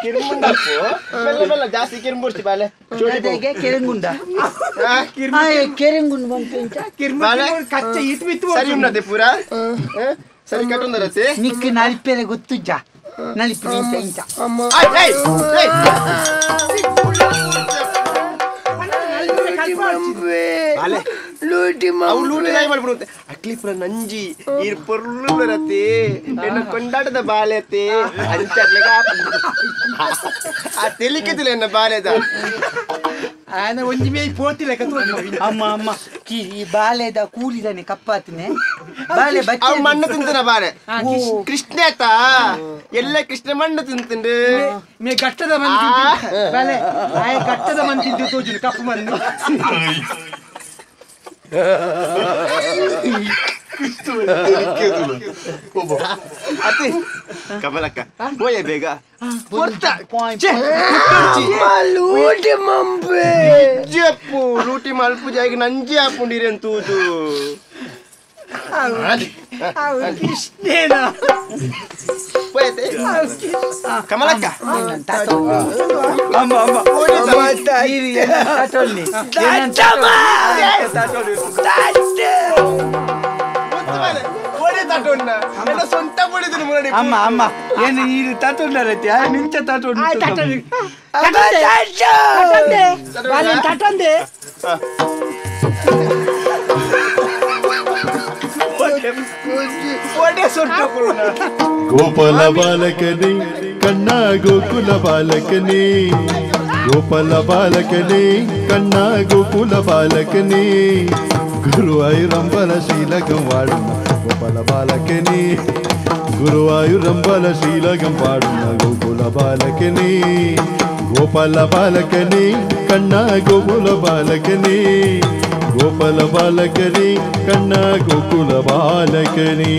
ಕಿರ್ಮುಂಡಪ್ಪು ಮೆಲ್ಲ ಮೆಲ್ಲ ಜಾಸ್ತಿ ಕಿರ್ಮುರ್ಚಿ ಬಾಲೆ ಜೊತೆಗೆ ಕೆರಂಗುಂಡ ಕೆರಂಗುಂಡು ಬಂತು ಬಾಲೆ ಕಚ್ಚ ಇಟ್ಟು ಬಿತ್ತು ಸರಿ ಉನ್ನತೆ ಪೂರ ಸರಿ ಕಟ್ಟುಂದರತೆ ನಿಕ್ಕ ನಲಿಪೆರೆ ಗೊತ್ತುಜ್ಜ ನಲಿಪು ಇಂಚ ಇಂಚ ಅಕ್ಲಿಪುರ ನಂಜಿ ಇರ್ ಪೊರ್ಲುರತೆ ಎನ್ನ ಕೊಂಡಾಟದ ಬಾಲೆತೆ ಅಂಚರ್ಲೆಗ ಆ ತೆಲಿಕೆದಿಲ್ಲ ಎನ್ನ ಬಾಲೆದ ಆನ ಒಂಜಿ ಮೇ ಪೋತಿಲ್ಲ ಅಮ್ಮ ಅಮ್ಮ ಕಿ ಈ ಬಾಲೆದ ಕೂಲಿದಾನೆ ಕಪ್ಪಾತನೆ ಬಾಲೆ ಬಚ್ಚ ಅವ್ ಮಣ್ಣು ತಿಂತನ ಬಾಲೆ ಕೃಷ್ಣ ಆತ ಎಲ್ಲ ಕೃಷ್ಣ ಮಣ್ಣು ತಿಂತಂಡು ಮೇ ಗಟ್ಟದ ಮಣ್ಣು ತಿಂತು ಬಾಲೆ ಆಯ ಗಟ್ಟದ ಮಣ್ಣು ತಿಂತು ತೋಜುನು ಕಪ್ಪು ಮಣ್ಣು ಅತ್ತೆ ಕಮಲಕ್ಕ ಹೋಯ ಬೇಗ ಲೂಟಿ ಮಂಪೆ ಜಪ್ಪು ಲೂಟಿ ಮಲ್ಪು ಜಾಗ ನಂಜಿ ಹಾಕೊಂಡಿರಿ ಅಂತೂದು ಕೃಷ್ಣೇನ ಕಮಲಕ್ಕ ಅಮ್ಮ ಅಮ್ಮ ಅಮ್ಮ ಅಮ್ಮ ಏನು ಈ ತಾತೊಂಡರೈತಿ ಆ ನಿಂಚ ತಾತೊಂಡು ತಟಂದೆ ಗೋಪಾಲ ಬಾಲಕನೇ ಕಣ್ಣ ಗೋಕುಲ ಬಾಲಕನೇ ಗೋಪಾಲ ಬಾಲಕನೇ ಕಣ್ಣ ಗೋಕುಲ ಬಾಲಕನೇ ಗುರುವಾಯೂರಂಬಲ ಶೀಲಕಂ ವಾಡುന്ന ಗೋಪಾಲ ಬಾಲಕನೇ ಗುರುವಾಯೂರಂಬಲ ಶೀಲಕಂ ಪಾಡುന്ന ಗೋಕುಲ ಬಾಲಕನೇ ಗೋಪಾಲ ಬಾಲಕನೇ ಕಣ್ಣ ಗೋಕುಲ ಬಾಲಕನೇ ಗೋಪಾಲ ಬಾಲಕನೇ ಕಣ್ಣ ಗೋಕುಲ ಬಾಲಕನೇ.